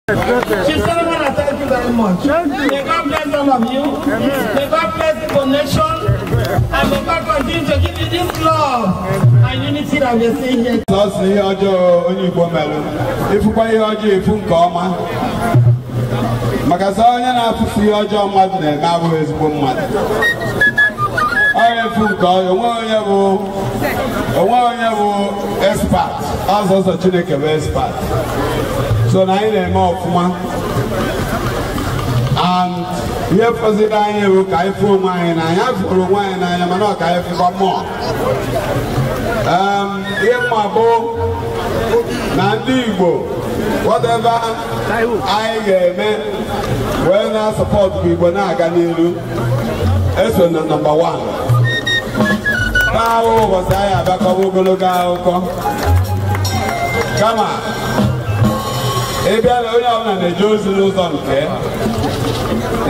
Chief Solomon, I thank you very much. May God bless all of you. May God bless the nation. And may God continue to give you this love and unity that we are seeing here. Sọsọ ihe ọjọọ onye Igbo melụ, ịfụkwa ihe ọjọọ efu nke ọma. Maka sọ onye na-afụsi ihe ọjọọ mmadụ na-eme abụghị ezigbo mmadụ. Onye efu nke ọjọọ, onwe onye bụ expert, ọsọsọ Chineke bụ expert. So na anyị na-eme ọfụma. And ihe fọziri anyị bụ ka anyị fụ onwe anyị n'anya, fụrụ onwe anyị n'anya mana ọ ka anyị fụkwa mmụọ. Ihe mma bụ na ndị Igbo whatever anyị ga-eme wee na-asọpọtụ ka Igbo na-aga n'iru eso na nọmba 1. Ahụ ụbọchị anyị abịakọba ogologo akụkọ kama ịbịa na onye ọbụla na-eje ozi n'ụzọ nke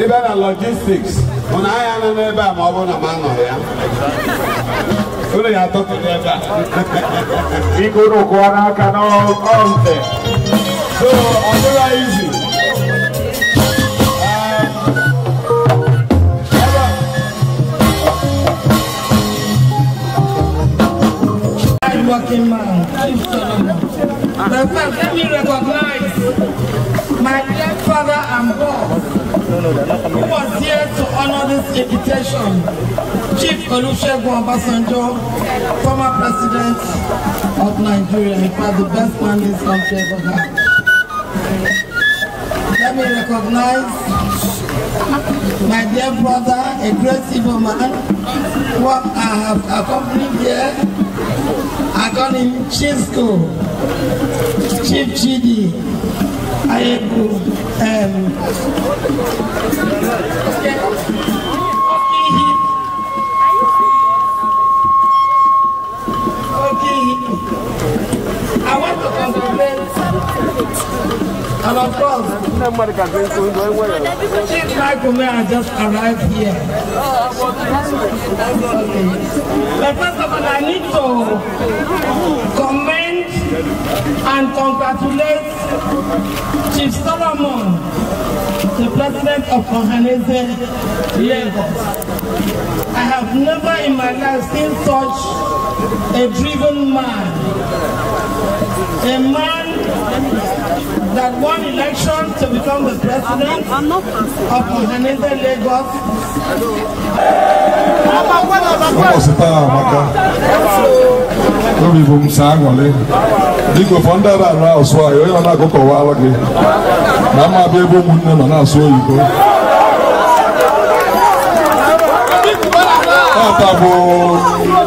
ịbịa na logistics mụ na anyị anọ n'ebe a ma ọ bụrụ na m anọghị ya unu ya atọtụrụ ebe a. Biko unu kụọ n'aka n'ọnte. So ọ dịghị izu. Working man, Chief Solomon. But first, let me recognize my dear father and boss, who was here to honor this invitation, Chief Olusegun Obasanjo, former president of Nigeria, in fact, the best man this country ever had. Let me recognize my dear brother, a great Igbo man, who I have accompanied here. I call him Chisco, Chief Chidi, Ayebu, okay. I want to congratulate, and of course, Chief Michael Mayor just arrived here. Okay. But first of all, I need to commend and congratulate Chief Solomon, the president of Ohanaeze Lagos. I have never in my life seen such a driven man, a man that won election to become the president of Ohanaeze Lagos. Ụbọchị taa amaka, obi bụ m saa aṅụrị. Biko fọ ndị ara arụ asụ anyị, onye nọ na-akụkọwara gị na mma abịa ebe ụmụnne nọ na-asụ oyibo. Tata bụ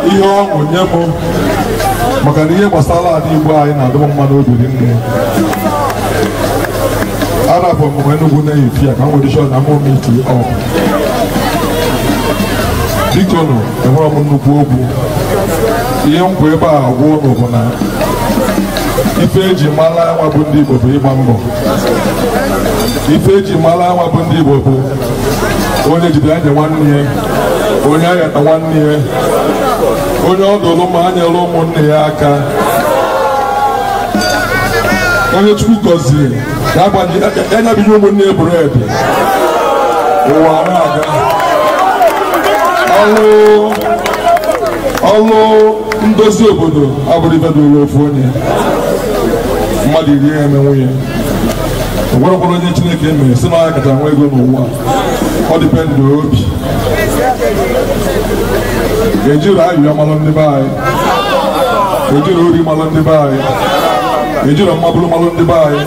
ihe ọṅụ nye m maka na ihe gbasara ala Igbo anyị na-adị m mma n'obi nne. Arapụ m Enugu na-efi ya ka m nwere shọ na mụ miti ọp. Biko nụ, enwere m nnukwu okwu. Ihe nkwa ebe a agwụ ụnụ bụ na ife eji mara nwa bụ ndị Igbo bụ ịgba mbọ. Ife eji mara nwa bụ ndị Igbo bụ onye jide anya nwanne ya, onye aghata nwanne ya, onye ọ dụrụ ma anyere ụmụnne ya aka, onye Chukwu gọziri ya nyabighị ụmụnne ya bụredi ụwa na-aga. Ọlụ ndozi obodo abụrụ ife dụrụ ofu onye, mmadụ iri ya eme nwunye. O nwerekwara onye Chineke mere si na ya kacha nwa ego n'ụwa, ọ dịpendụ obi. Ejiri ayụyọ malụ ndị be anyị, ejiri ori malụ ndị be anyị, ejiri mmabụrụ malụ ndị be anyị,